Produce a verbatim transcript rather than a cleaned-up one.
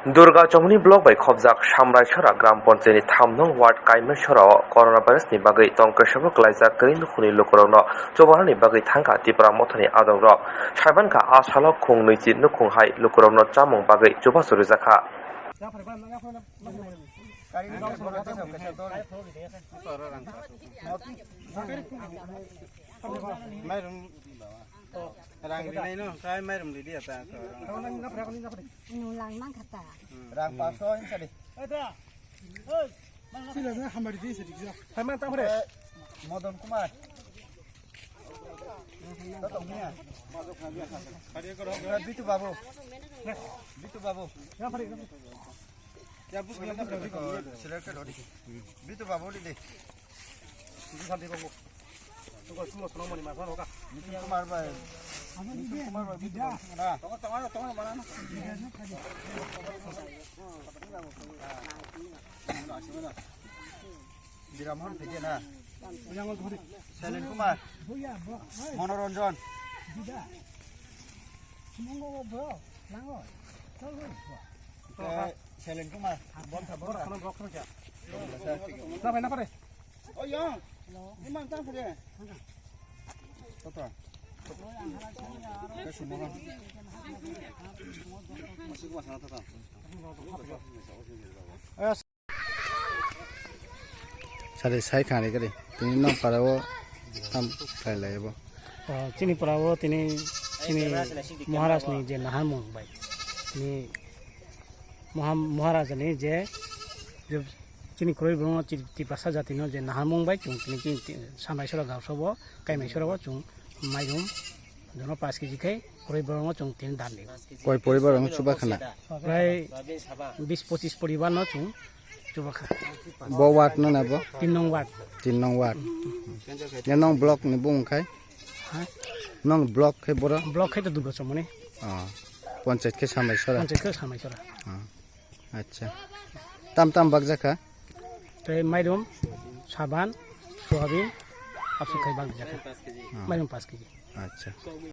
Durga Chomoni block bai khobjak Samraisora Gram Panchayat ni tham nong ward Kaimaisora o coronavirus ni bagwi tong kwsabo kwlaijak kwrwi nukhungni lukurokno chubanani bagwi thangkha Tipra Mothani adongrok. Saimankha a salo khung nwichi nukhung hai lukurokno chamung bagwi chubachu rwjakha. Mairum rang rinai no, kai mairum ridi ata. Nung lang mang kha ta. Rang paso hinsa di. Sila na hamari di sadi kisa. Hai man tang phre. Eh, Modon Kumar. Totong niya. Bitu Babu. Bitu Babu. Ya phre. Ya bus. Selected odi. Bitu Babu di de. Nitin Kumar bai. Nitin Kumar bai. Biramhon theke na. Selen Kumar. Monoranjan. Selen Kumar. Bon tha, bon tha. Na bai na pare. Sari sai khani kari. Tini nong para o tam khai lai bo. O, chini para o tini, chini Maharaj ni je naharmung bai. Tini Moham-, Maharaj ni je, je chini kwrwi borokno chi-, Tiprasa jati no je naharmung bai chwng tini chini ti-, Samaisora gausabo, Kaimaisora bo chwng mairum jono paanch kg khai kwrwi borokno chwng tini dan di. Koi poribar ang chuba khana? Prai bis pochis poribar no chwng chuba kha. Bo ward no na bo? Tin nong ward. Tin nong ward. Ya nong block ni bung khai? Ha? Nong block khai boro? Block khai to Durga Chomoni. Oh. Panchayat khe Samaisora? Panchayat khe Samaisora. Oh. Acha. Tam tam bak jakha? Tei mairum, saban, soyabin, absuk khai bak jakha. Oh. Mairum paanch kg. Acha.